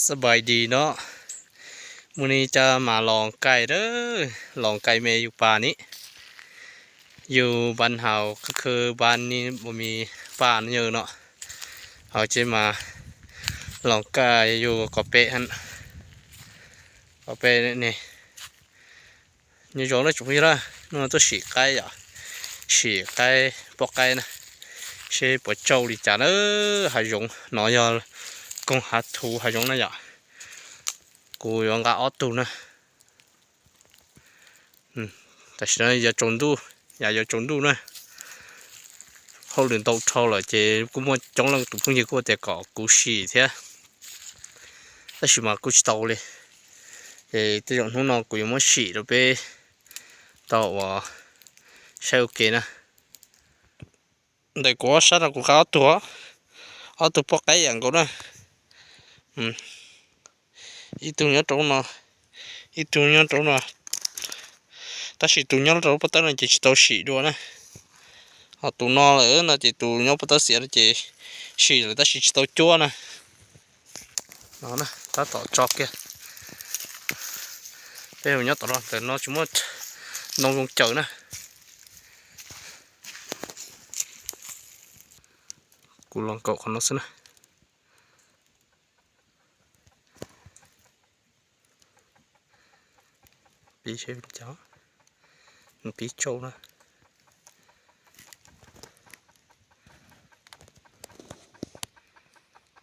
Sawv daws nyob zoo, mus ni cas mas los kais lawm, los kais me yus pas ni, yus ban hauv khwb khwb ban ni mus mi pas no yog no, hauv tsev mas los kais yus kom pem, kom pem ne. Nyob zoo na tsoom phooj ywg na, hnub no tuaj sim qaib yom, sim qaib poj qaib na, seb puas tsau li cas na. Hav zoov no yog koog hav thuv hav zoov na yom. Kuv yuav nqa ob tug na. Tam sim no yuav tsaus ntuj, yam yuav tsaus ntuj na, hauj lwm ntau dhau lawm ces kuj muaj coob leej tus phooj ywg kuj tias kom kuv sim thiab, tab sis mas kuj tsis tau li. Ces tej zaum hnub no kuv yuav muab sim rau peb tau uas saib ua ke na. Ntawm kuv ob sab no kuv qab ob tug, ob tug poj qaib yam nkaus na. Ib tug nyob rau no, ib tug nyob rau no, tab sis tus nyob rau lub pob tawb no ces tsis tau sim dua na. Ho tus no lawm no ces tus nyob pob tawb xiav no ces sim lawm tab sis tsis tau cuab na. No tab tom tso kiag. Peb mus nyob tom no, ntawm no tsis muaj ntoo zoo caws na. Kuv los nkaum qhov no xwb na. Pib seb cas, pib tsau na.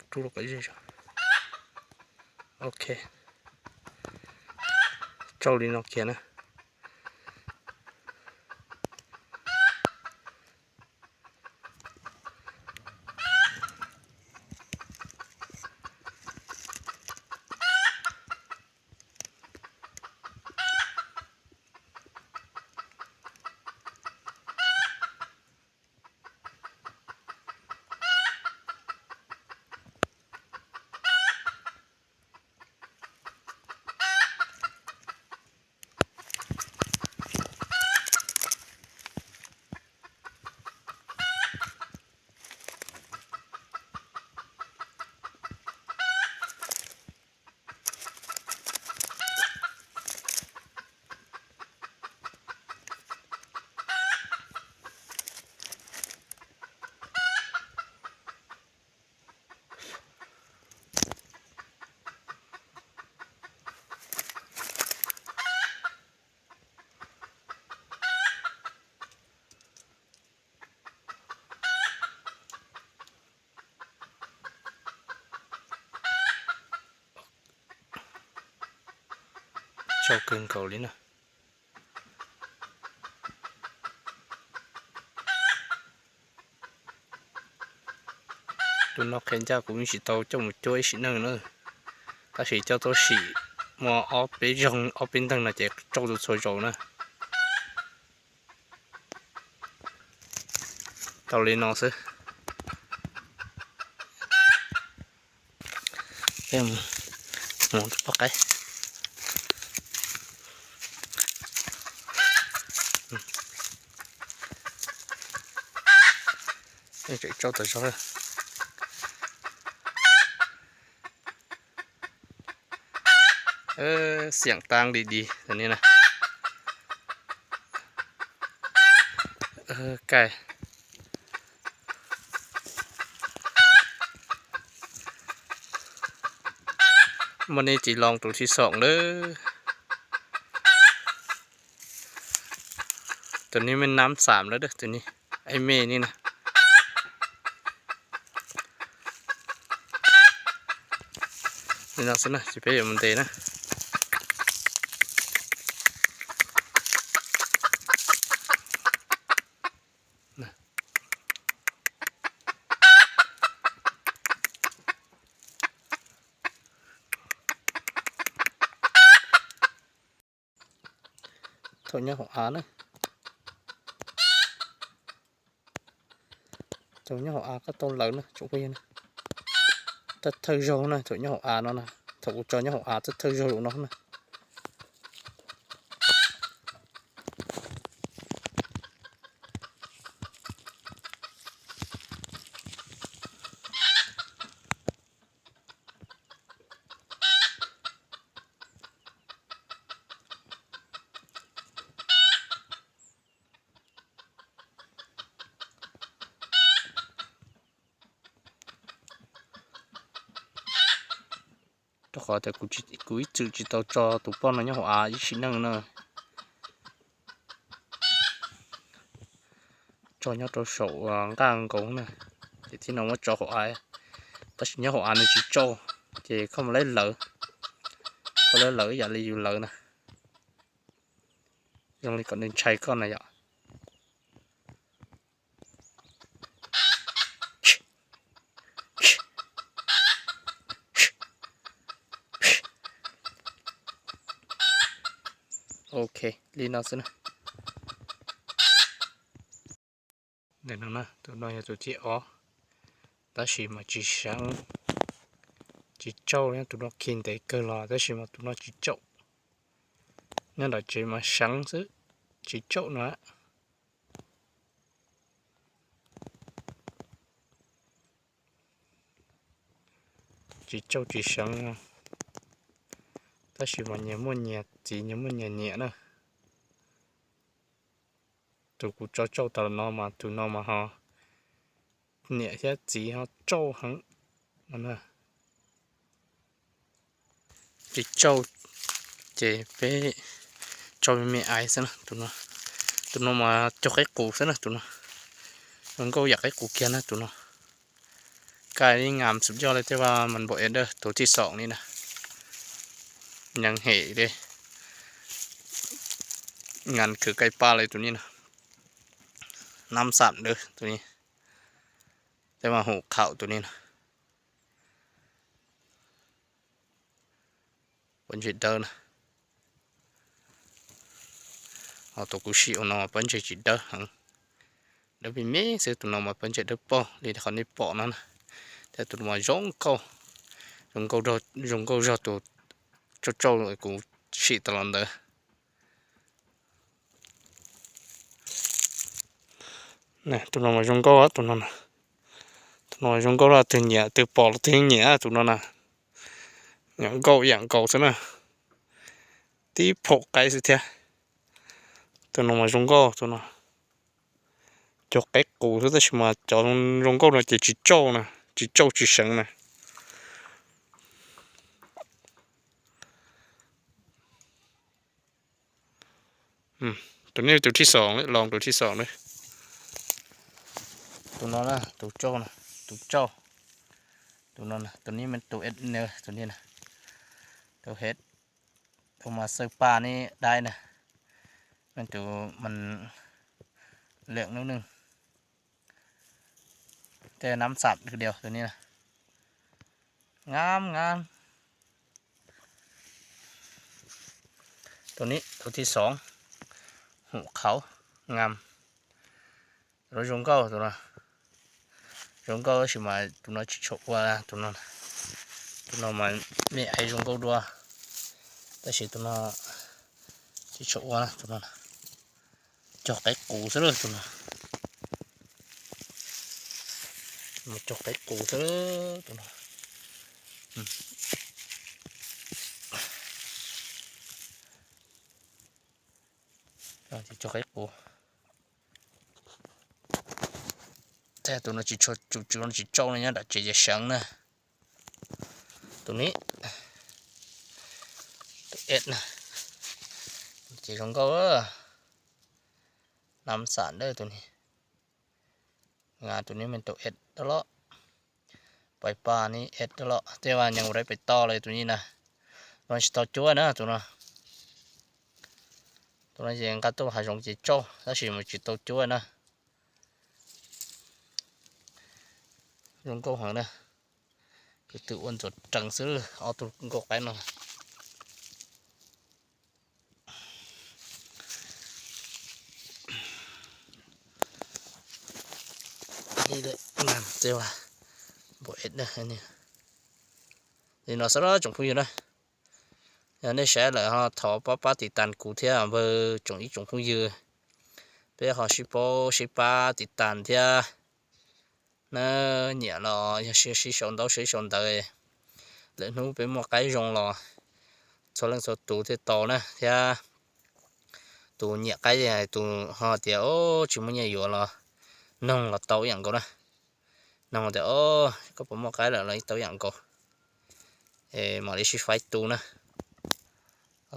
Rub los kom ze zog. Ok, tsau li no kiag na. Tsau kawg nkaus li na. Tus no qhia ncaj kuv yeej tsis tau coj mus cuab ib sim neej na, tab sis coj tuaj sim muaj ob peb zaug ob peb nteeg no ces tsau txhua txhua zaus na. Tau li no xwb. Mus poj qaib. Tseem tsau tas zog. Xiam taab li di tus ni na. Kaij. Muaj nej tsis loo tus thib xoom lawm. Tus ni me nab xam lawm, tus ni, ib me ni na. Li no xwb na, ces peb yuav mus ntes na. Thaum nyob hauv av na, thaum nyob hauv av koj tau lawv na tsoom phooj ywg na. Thawj thawj zaug na, thaum nyob hauv av no na, thaum kuv tso nyob hauv av thawj thawj zaug zaum no na. Rau qhov tias kuv ib txwm tsis tau tso tus poj no nyob hauv av ib sim neej na. Tso nyob rau saum nqaj nkaus na, ces thiaj no muab tso hauv av. Tab sis nyob hauv av nws tsis tsauj, ces koj mus lawv lawv, koj lawv lawv ib yam li yus lawv na, zoo li kom nws ntshai koj na yom. Ok, li no xwb na. Tus no yog tus thib ob, tab sis mas tsis seev, tsis tsauj. Tus no khi ntev kawg los tab sis mas tus no tsis tsauj. Nyob nram tsev mas seev xwb, tsis tsauj no. Tsis tsauj tsis seev, tab sis mas nyias muaj nyias txiv, nyias muaj nyias niam na. Tus kuv tso tsauj tas los no mas tus no mas ho niam thiab txiv ho tsauj heev. Tsis tsauj ces peb tso me me aiv xwb na. Tus no mas cog qaib qus xwb na, tus no zoo nkauj yam qaib qus kiag na tus no. Kaj li ngam xub yoj li tej va mas npaum es dawb tus thib xoom ni na. Nyees hem li, ngas khwv kaij paj li tus ni na. Nab xam dawb tus ni, tej va hum khaum tus ni na. Pob ntseg dawb na. Ho tus kuv sim ua no pob ntseg tsis dawb heev, dawb me me xwb. Tus no mas pob ntseg dawb paug li qhov nej pom no na. Thiab tus no mas zoo nkauj, zoo nkauj zog tus tsauj tsauj kuv sim tas los ntawd. Tus no mas zoo nkauj, tus no, tus no zoo nkauj los twg nyiam, twg pom los twg nyiam tus no na. Yam nkauj yam nkaus xwb na, tib phaum qaib xwb thiab. Tus no mas zoo nkauj, tus no cog qaib qus xwb tab sis mas cov zoo nkauj no ces tsis tsauj na, tsis tsauj tsis seev na. Tus no tus thib xoom, los tus thib xoom na. Tus no na, tus tsauj, tus tsauj. Tus no, tus ni mas tus ed, tus ni na, tus hed, tus mas xawj paj ni daib na, mas tus mas lwm lub neej. Tej nab xam dua tus ni na, ngab ngab. Tus ni tus thib xoom, hum khaum, ngam. Tus no zoo nkauj, tus no zoo nkauj tab sis mas tus no tsis tshua ua, tus no, tus no mas me aiv zoo nkauj dua, tab sis tus no tsis tshua ua, tus no cog qaib qus xwb, tus no cog qaib qus xwb, tus no cog qaib qus. Tej tus no tsis tshua tsum tsw, tsis tsauj no, nyob nram tsev ces seev na. Tus ni, tus ed na, ces zoo nkauj, nab xam dawb tus ni. Tus ni mas tus ed dawb los, pais paj ni ed dawb los, tej va nyees ua dab pem toj li tus ni na. Tus no tsis tau cuab na, tus no, tus no ces nqa tuaj hav zoov ces tsauj tab sis mas tsis tau cuab na. Zoo nkauj heev na, kwv tw ua ntxuav rees xwb ob tug nkauj qaib no. Li no xwb tsoom phooj ywg na, yog nej saib lawm ho thov pab pab tiv tas kuv thiab npawg tsoom ib tsoom phooj ywg, peb ho sib paub sib pab tiv tas thiab na. Nyiam los yog sib sau ntaub sib sau ntawv, lwm hnub peb muaj qaib zoo los txhua leej txhua tus thiaj tau na thiab. Tus nyiam qaib, tus ho tias tsis muaj nyiaj yuav los noog los tau ib yam nkaus na. Noog tias koj puas muaj qaib lawm los tau ib yam nkaus. Mam li sib faib tu na.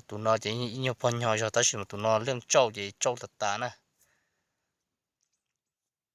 Tus no ces ib nyuag pog nyuag zog tab sis mas tus no leej tsauj ces tsauj tas tas na.